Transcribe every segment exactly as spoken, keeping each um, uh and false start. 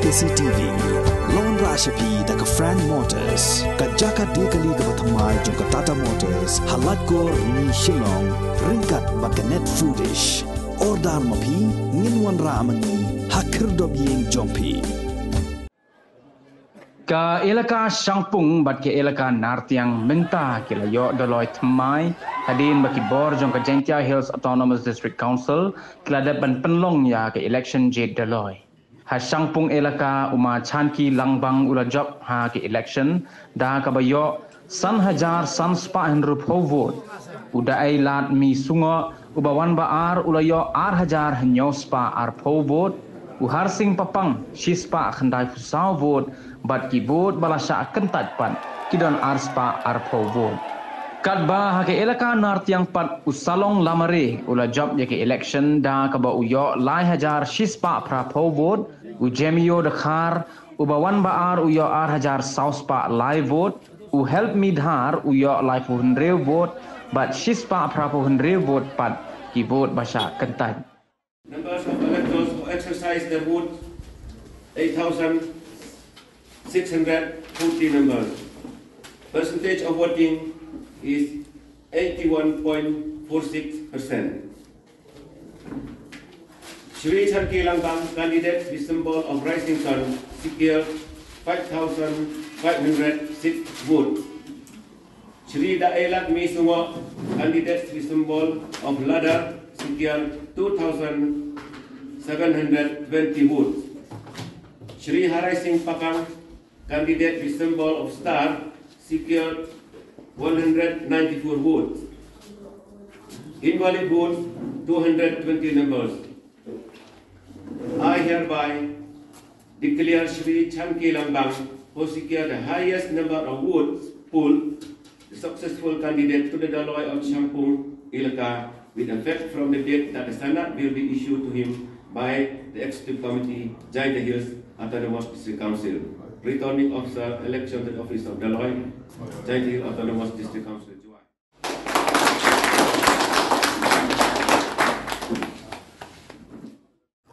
K C T V. Lawan rah sha phi da ka Frank Motors, ka jaka die kali kaba thymmai jong ka Tata Motors, ha Laitkor, Shillong, ryngkat bad ka Net Foodish. Order ma phi, ngin wanrah ma ngi ha khyrdop ïing jong phi. Ka elaka Shangpung bad ka elaka Nartiang mynta ki la ïoh Dolloi thymmai, hadien ba ki bor jong ka Jaintia Hills Autonomous District Council ki la dep ban pynlong ïa ka election jied Dolloi. Ha Shangpung elaka, u ma Chanki Langbang u la jop ha ka election da kaba ïoh san hajar san spah hynriewphew vote. U Daeilad Mi Sungoh uba wan ba ar u la ïoh ar hajar hynñiew spah arphew vote. U Harsing Papang shi spah khyndaiphew saw vote, bad ki vote ba la shah kyntait pat ki don ar spah arphew vote. Katba ha ka elaka Nartiang pat, u Salong Lamare u la jop ïa ka election da kaba u ïoh lai hajar shi spah phraphew vote. U Jemio Dkhar uba wan ba ar u ïoh ar hajar saw spah lai vote. U Help Mi Dhar u ïoh laiphew hynriew vote, bad shi spah phraphew hynriew vote pat ki vote ba shah kyntait. Numbers of electors who exercise their vote, eight thousand six hundred forty numbers. Percentage of voting is eighty-one point four six percent. Shri Chanki Langbang, candidate with symbol of rising sun, secured five thousand five hundred six votes. Shri Daeilad Mi Sungoh, candidate with symbol of ladder, secured two thousand seven hundred twenty votes. Shri Harsing Papang, candidate with symbol of star, secured one hundred ninety-four votes. Invalid votes, two hundred twenty numbers. I hereby declare Shri Chanki Langbang, who secured the highest number of votes polled, the successful candidate to the Dolloi of Shangpung Elaka, with effect from the date that the sanad will be issued to him by the Executive Committee, Jaintia Hills Autonomous District Council. Returning Officer, Election to the Office of Dolloi, Jaintia Hills Autonomous District Council, Jowai.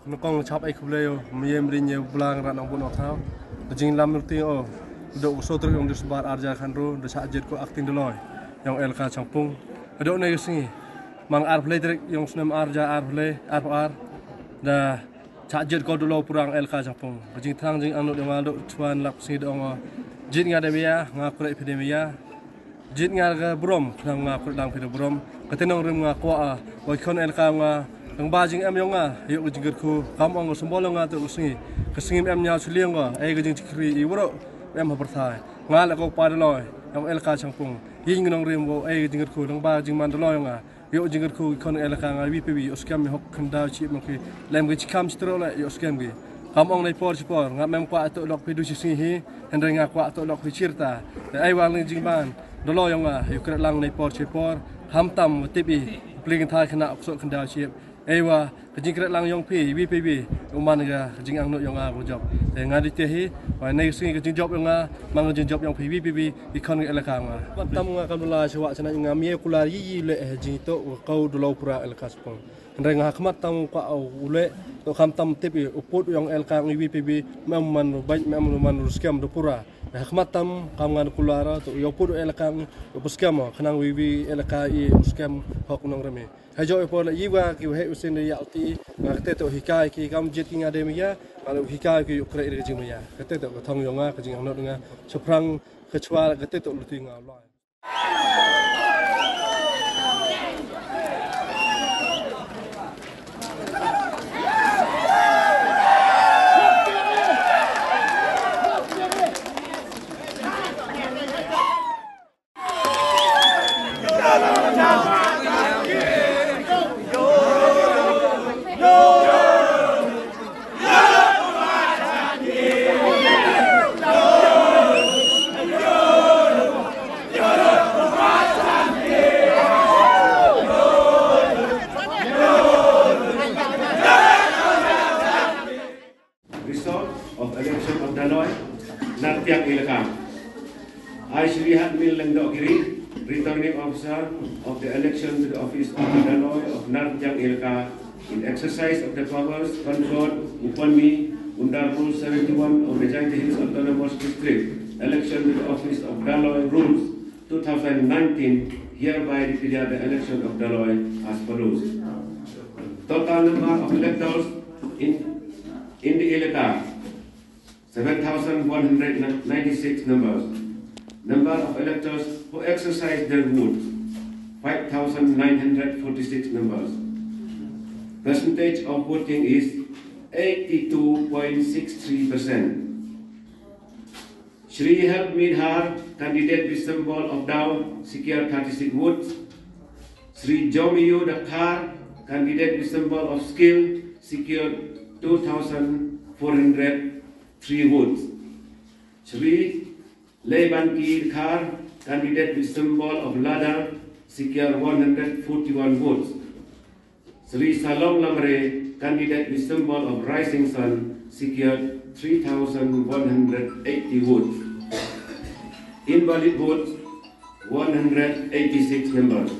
Nyngkong shap ai khublei ïa u, mynta mynta ïa u Blang Rat Nongbun Nongthaw. Ka jinglam ruti o, dok u sotrik yong December ar hajar khatynriew, da shah jied ko acting Dolloi yong elaka Shangpung. Dok ne ka sngi, mang ar phlei tarik yong snem ar hajar ar phlei, ar phew ar, da shah jied ko Dolloi pura yong elaka Shangpung. Ka jingthrang jingangnud yong nga dok chwa lap sngi dok o, jied nga da maya, nga khreh phi da maya. Jied nga ka burom, khnang nga kut dang phi da burom. Kata nongrim nga kwah, ah, ba ki khon elaka nga, tang ba jingem yong nga ïoh ka jingkyrkhu, kam ong ka symbol yong nga to ka sngi. Ka sngi em ñiaw shiliang nga, eh, ka jingchikri i wurok em ha pyrthai. Nga la ko pa Dolloi yong elaka Shangpung. Ïing nongrim ba, eh, ka jingkyrkhu, tang ba jingman Dolloi yong nga. Ïoh jingkyrkhu ki khon elaka nga wi phi wi, ïoh skhem ïoh hok khyndaw chi mong ki. Lem ki chi kam chi tyrok leh ïoh skhem ki. Kam ong nei por chi por, nga mem kwah to lok phi du chi sngi hi, hynrei nga kwah to lok phi chirta. Te ai wal ni jingban Dolloi yong nga, ïoh kret lang nei por chi por, ham tam tip i, pling thai khana ok sok khyndaw chi. Ai wa, ka jingkret lang yong phi wi phi wi, u man ka jingangnud yong nga ko jop. Te nga di te hi, wa nei sngi ka jingjop yong nga, mang ka jingjop yong phi wi phi wi, i khon ka elaka nga. Wat tam nga kam la shwa chana nga mie kular yi yi le, eh, jingto ko Dolloi pura elaka Shangpung. Hynrei nga khmat tam kwah u le, to kham tam tip i, u pud yong elaka ngi wi phi wi, mem man ru bain, mem ru man ru skhem do pura. Nga khmat tam kam ngan kular, to ïoh pud elaka ngi, u skhem, khnang wi wi elaka i, u skhem hok nongrim i. Hajok i por la iwa ki waheh u sin ri ïa u ti, nga kate to hikai ki kam jied ki nga de maya, nga lo hikai ki u khreh ri ka jingmaya. Kate to ka thong yong nga, ka jingangnud nga, shaphrang ka chwa kate to luti nga lai. Result of election of Dolloi, Nartiang Elaka. I, Shri Hadmil Lyngdoh Giri, Returning Officer of the Election to the Office of the Dolloi of Nartiang Elaka, in exercise of the powers conferred upon me Under Rule seventy-one of the Jaintia Hills Autonomous District Election with Office of Dolloi Rules two thousand nineteen, hereby declare the election of Dolloi as follows. Total number of electors in, in the elaka, seven thousand one hundred ninety-six numbers. Number of electors who exercised their votes, five thousand nine hundred forty-six numbers. Percentage of voting is eighty-two point six three percent. Shri Help Me Dhar, candidate with symbol of dao, secured thirty-six votes. Shri Jomiyu Dkhar, candidate with symbol of skill, secured two thousand four hundred three votes. Shri Leibanki Dkhar, candidate with symbol of ladder, secured one hundred forty-one votes. Shri Salong Lamre, candidate with symbol of rising sun, secured three thousand one hundred eighty votes. Invalid votes, one hundred eighty-six numbers.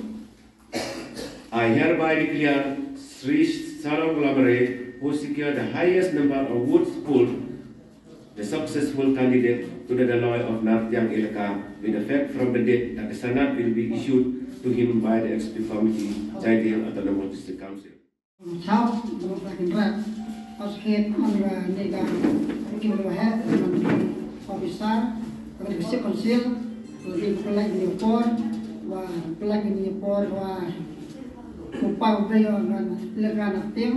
I hereby declare Shri Salong Lamre, who secured the highest number of votes polled, the successful candidate to the Dolloi of Nartiang Elaka, with effect from the date that the sanad will be issued to him by the Executive Committee, Jaintia Hills Autonomous District Council. Chau, bro, ka kin rat. Pas kit man ga ni ga, ki bro he, man officer, ka District Council, ki pelai ni por, wa pelai ni por, wa upai upai ngan lekan ating,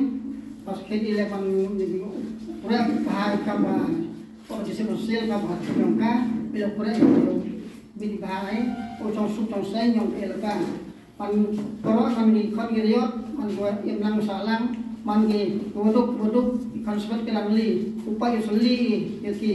pas kit ile man ni, kurang pahai kama, ko District Council kama, ka, bila kurang bini pahai, o chong suk chong sai nyong elaka. Man baroh man ki khon ki riot, man ki im lang sah lang, man ki waduk waduk, ki khon swet ki lang li, u paid u sylli ïa ki,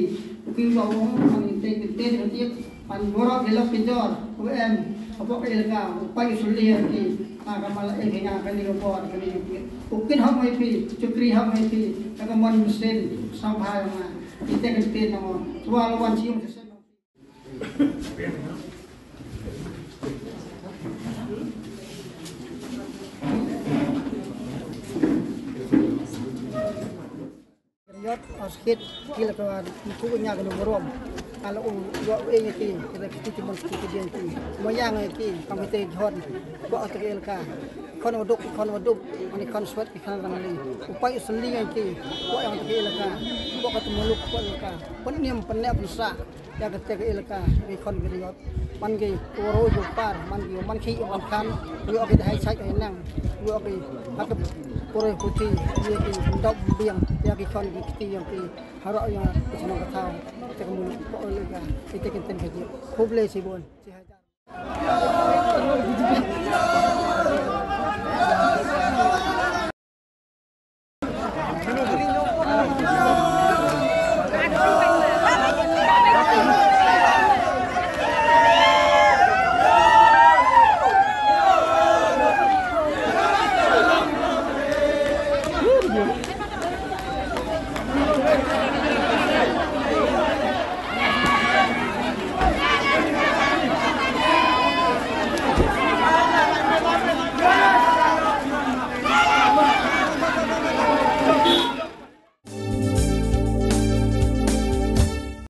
u ki u ba ong, man ki te ki te ki te, man baroh ki lok ki jor, u em, hapoh ka elaka, u paid u sylli ïa ki, ha ka mala eh ki nga kani ka bor, kani ka bor. U kin hok mai phi, chukri hok mai phi, ka ka mon mynsiem, sngewbha ïa nga, ki te ki te nong, swa la wan siem ki sen. Riot, os khit, ki la ka ku nya ka burom. Ka la u wa u eng ki, ki la ki ti mon ki ti dian ki. Mo yang ki, kam ki te hon. Ko ta ki elaka. Khon waduk, khon waduk. Ani khon swet ki khon rang li. U paid u sylli ki. Ko yang ta ki elaka. Ko ka tu muluk ko elaka. Pynniam pynne pynsa. Ïa kata ka elaka, ki khon ki riot. Man ki, u roi u par, man ki, man ki, man kan, ïoh ki dahai chai ka nang, ïoh ki, hat pore puthi, ïoh ki, dok biang, ïa ki khon ki kti ïa ki, harok ïa ki, shnong ka thaw, te ka muluk, ko elaka, ite ki ten ka jip. Khublei shibun.